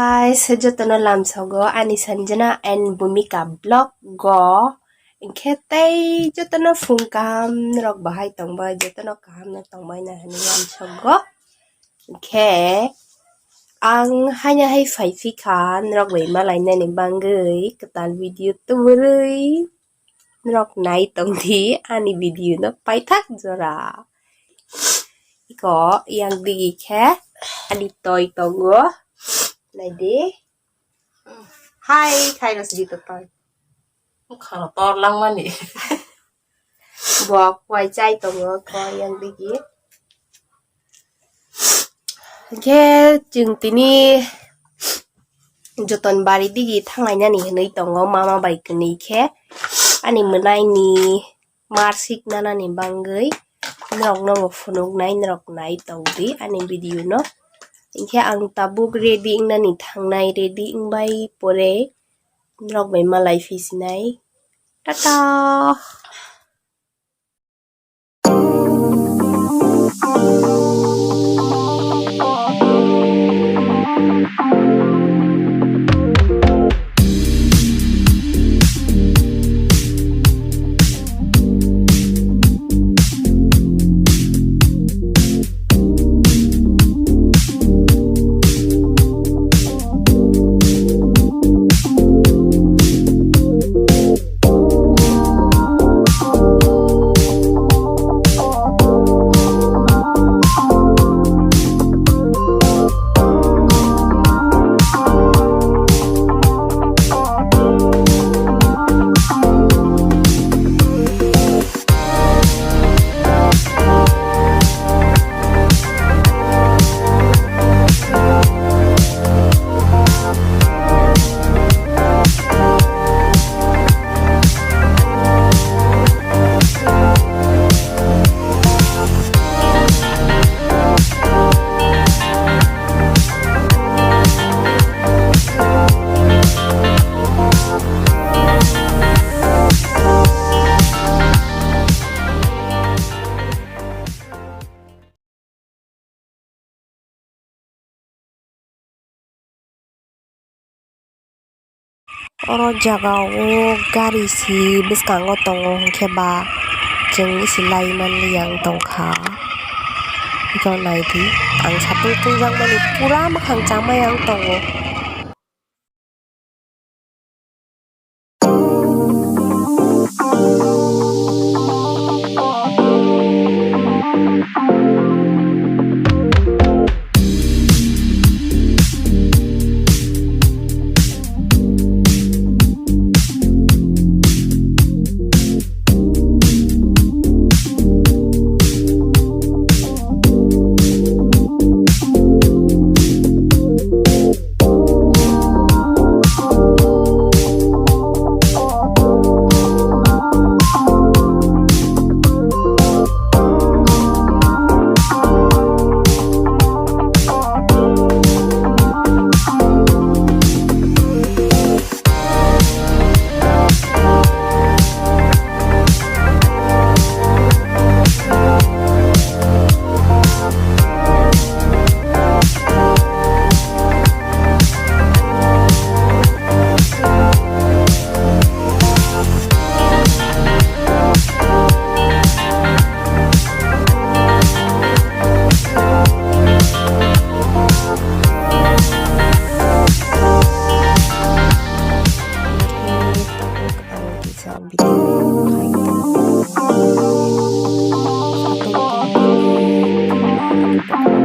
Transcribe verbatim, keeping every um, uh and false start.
Guys, jotono lamsogo ani Sanjana and Bhumika vlog go. Hinkhe tei jotono phung kaham norok bahai tongbai, jotono kaham no tongbai na hinwi lamsogo. Hinkhe ang haino hai phai phikha norok bai malainani bangwi kwtal video tubui. Norok nai tongdi ani video no paithak jora. Iko yang digi khe ani toi tongo. Naidi. Hai, khai rw sidi to toi. Khano tor langmani. Bo kwai chai tongo ko yang digi. Hinkhe chwng tini joton bari digi thanglainani hinwi tongo mama bai kwnwi khe. Ani mwnaini marsik nanani bangwi norokno bo phunuknai, norok nai tongdi ani video no. Hinkhe ang tabuk ready wngnani thangnai, ready wngbai pore norok bai malai phisinai. Tata. Oro jaga o gari si bwskango tongo, hinkhe ba chwng isi lai manliya wng tongkha. Iko naidi, ang satung tungjakmani pura mwkhang chamaya wng tongo. Ang kisa video khai tongo. Satung tong tong.